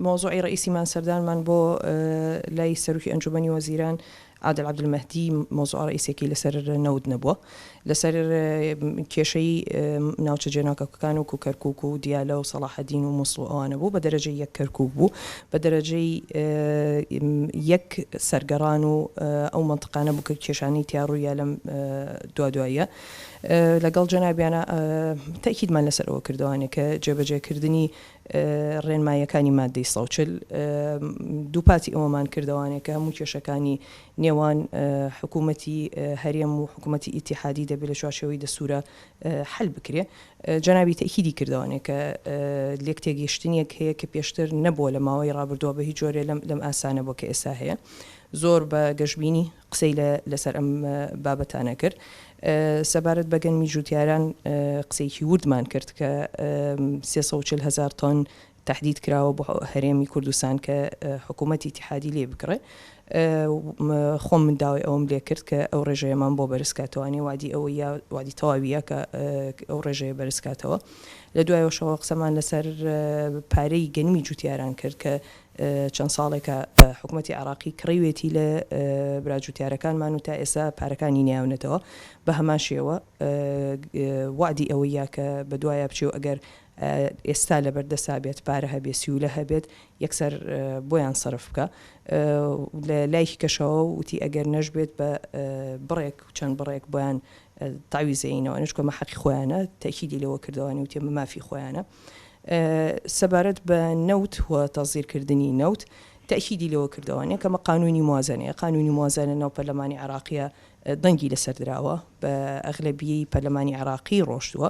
مەوزوعی ڕەئیسیمان سەردانمان بۆ لای سەرۆکی ئەنجومەنی وەزیران عادل عەبدولمەهدی مەوزوعە ڕەئیسیەکەی لەسەر نەوت نەبووە، لەسەر کێشەی ناوچە جێناکۆکەکان وەکو کەرکوک و دیالە و سەڵاحەدین و موسڵ و ئەوانە بوو، بە دەرەجەی یەک کەرکوک بوو، بە دەرەجەی یەک سەرگەڕان و ئەو مەنتقانە بوو کە کێشانەی تیا ڕوویا لەم دوادواییە. لەگەڵ جەنابیانا تەئکیدمان لەسەر ئەوە کردەوانێ کە جێبەجێکردنی ڕێنماییەکانی ماددەی 140، دووپاتی ئەوەمان کردەوانێ کە هەموو کێشەکانی نێوان حکوومەتی هەرێم و حکوومەتی ئیتیحادی دەبێ لە چوارچێوەی دەستوورا حەل بکرێ. جەنابی تەئکیدی کردەوانێ کە لێکتێگەیشتنێک هەیە کە پێشتر نەبووە لە ماوەی ڕابردووە بە هیچ جۆرێ لەم ئاستە نەبووە کە ئێستا هەیە. زۆر بە گەشبینی قسەی لەسەر ئەم بابەتانە کرد. سەبارەت بە گەنمی جووتیاران قسەیەکی وردمان کرد کە 340 هەزار تۆن تەحدید کراوە بۆ هەرێمی کوردستان کە حکوومەتی ئیتیحادی لێ بکڕێ. خۆم من داوای ئەوەم لێ کرد کە ئەو ڕێژەیەمان بۆ بەرز کاتەوە، وادی ئەوەی یا وادی تەواویە کە ئەو ڕێژەیە بەرز کاتەوە. لە دوایەوەشەوە قسەمان لەسەر پارەی گەنمی جووتیاران کرد کە چەند ساڵێکە حکومەتی عێراقی کڕیوێتی لە برا جوتیارەکانمان و تا ئێستا پارەکانی نەیاونەتەوە، بە هەمان شێوە وەعدی ئەوەی یا کە بەدوایا بچێ و ئەگەر ئێستا لەبەر دەستا بێت پارە هەبێ سیولە هەبێت یەکسەر بۆیان سەرف بکا. لە لایەکی کەشەوە وتی ئەگەر نەشبێت بە بڕێک چەند بڕێک بۆیان تەعویزەینەوە چونکە مە حەقی خۆیانە، تەئکیدی لەوە کردەوە وتی ئەمە مافی خۆیانە. سەبارەت بە نەوت و تەسدیرکردنی نەوت تەئکیدی لەوە کردەوە کە ئەمە قانوونی موازەنەیە، قانوونی موازەنە ناو پەرلەمانی عێراقییە دەنگی لەسەر دراوە، بە ئەغلەبیەی پەرلەمانی عێراقی ڕۆشتووە،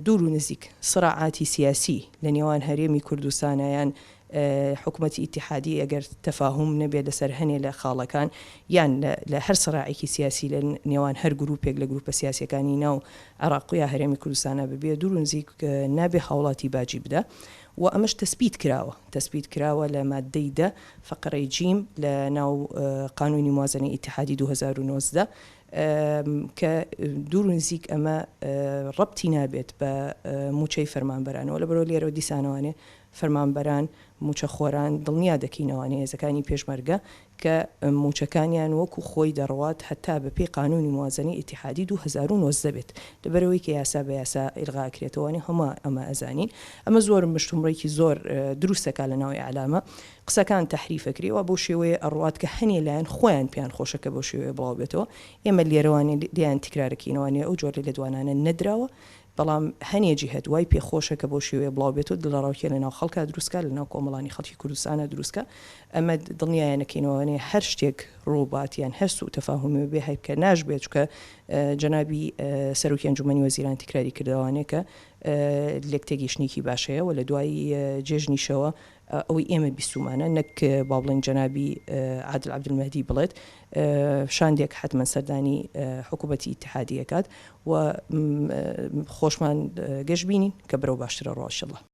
دوور و نزیک سراعاتی سیاسی لە نێوان هەرێمی کوردستانە یان حکومەتی ئیتیحادی ئەگەر تەفاهوم نەبێت لەسەر هەنێ لە خاڵەکان یان لە هەر سراعێکی سیاسی لە نێوان هەر گروپێک لە گروپە سیاسیەکانی ناو عێراق یا هەرێمی کوردستانا ببێ دوور و نزیک نابێ هاوڵاتی باجی بدا و ئەمەش تەسبیت کراوە تەسبیت کراوە لە ماددەی دە فەقرەی جیم لە ناو قانونی موازنەی ئیتیحادی 2019 کە دوور و نزیک ئەمە ڕەبتی نابێت بە مووچەی فەرمانبەرانەوە لەبەرئەوە لێرەوە دیسانەوانێ فەرمانبەران، مووچەخۆران دڵنیا دەکەینەوانێ هێزەکانی پێشمەرگە کە مووچەکانیان وەکو خۆی دەڕوات هەتا بە پێی قانوونی موازەنەی ئیتیحادی 2019 بێت لەبەرئەوەی کە یاسا بە یاسا ئیلغا ئەکرێتەوە هەمووان ئەمە ئەزانین ئەمە زۆر مشتومڕێکی زۆر دروست ئەکا لە ناو ئیعلامە قسەکان تەحریف ئەکرێ وا بەو شێوەیە ئەڕوات کە هەنێ لایەن خۆیان پێیان خۆشە کە بەو شێوەیە بڵاو بێتەوە ئێمە لێرەوانێ لێیان تکرار ئەکەینەوانێ ئەو جۆرە لێدوانانە نەدراوە بەڵام هەنێ جیهەت وای پێ خۆشە کە بەو شێوەیە بڵاو بێتەوە دڵەڕاوکێ لە ناو خەڵکا دروست کا لە ناو کۆمەڵانی خەڵکی کوردستانا دروست کا ئەمە دڵنیایان ئەکەینەوە هەر شتێک ڕوو بات یان هەر سوء تەفاهومێ بێ هەر کە ناشبێ چونکە جەنابی سەرۆکی ئەنجومەنی وەزیران تکراری کردەوانێ کە لێک تێگەیشتنێکی باش هەیە و لە دوای جێژنیشەوە ئەوەی ئێمە بیستوومانە نەک با بڵێین جەنابی عادل عەبدولمەهدی بڵێت شاندێک حەتمەن سەردانی حکوومەتی ئیتیحادی ئەکات و خۆشمان گەشبینین کە بەرەو باشترە ڕۆ ئیشەڵا.